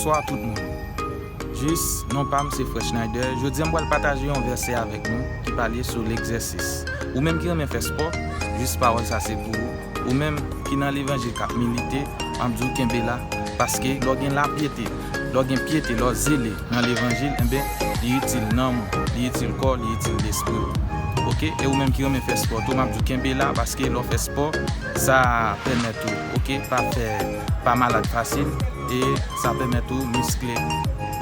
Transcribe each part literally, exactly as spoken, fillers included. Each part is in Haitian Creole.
Bonswa tout moun. Jis, non pa m se Frè Schneider. Jodi a m pral pataje yon vèsè avèk nou ki pale sou legzèsis. Ou menm ki renmen fè spò, jis pawòl sa se pou ou. Ou menm ki nan levanjil k ap milite, m ap di w kenbe la, paske lè w gen lapyete, lè w gen pyete, lè w zele nan levanjil, enben, li itil nanm ou, li itil kò w, li itil lespri w. Oke? E ou menm ki renmen fè spò tou, m ap di w kenbe la, paske lè w fè spò, sa pèmèt ou, oke, pa fè, pa malad fasil, e sa pèmèt ou miskle,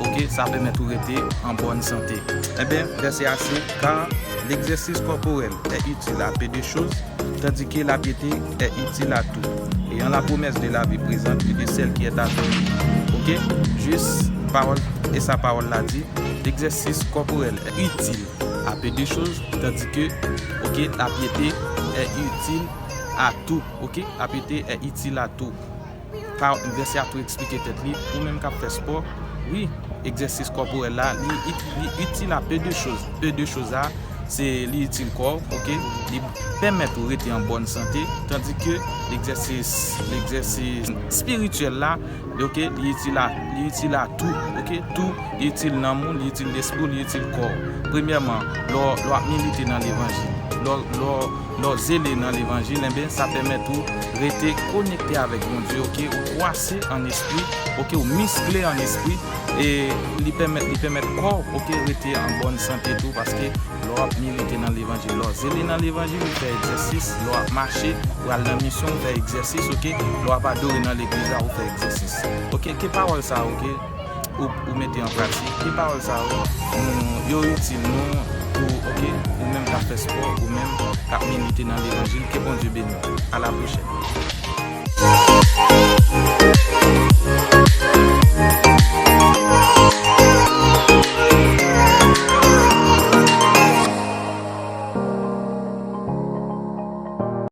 oke, sa pèmèt ou rete an bòn sante. Enben, vèsè a se, car l'exercice corporel est utile à peu de choses, tandis que la piété est utile à tout, ayant la promesse de la vie présente et de celle qui est à venir. Oke? Jis pawòl, e sa pawòl la di, l'exercice corporel est utile à peu de choses, tandis que, oke, la piété est utile à tout. Oke? La piété est utile à tout. Pa, vèsè a tou eksplike tèt li, ou menm k ap fè spò, wi, egzèsis kòporèl la, li, li, li itil a peu de choses. Peu de choses la, se li itil kò w, oke? Li pèmèt ou rete an bòn sante, tandis que legzèsis, legzèsis espirityèl la, oke, li itil a, li itil a tou, oke? Tou, li itil nanm ou, li itil lespri w, li itil kò w. Premyèman, lè w, lè w ap milite nan levanjil, lè w, lè w, lè w zele nan levanjil, enben, sa pèmèt ou rete konekte avèk Bondye, oke? Ou kwase an espri, oke? Ou miskle an espri, e li pèmèt, li pèmèt kò w, oke, rete an bòn sante tou, paske lè w ap milite nan levanjil, lè w zele nan levanjil, ou fè egzèsis, lè w ap mache, ou al nan misyon, ou fè egzèsis, oke? Lè w ap adore nan legliz la, ou fè egzèsis. Oke, ke pawòl sa, oke? Ou, ou mete an pratik. Ke pawòl sa yo, nou, yo itil nou tou, oke? Ou menm k ap fè spò, ou menm k ap milite nan levanjil, ke Bondye beni w. A la pwochèn.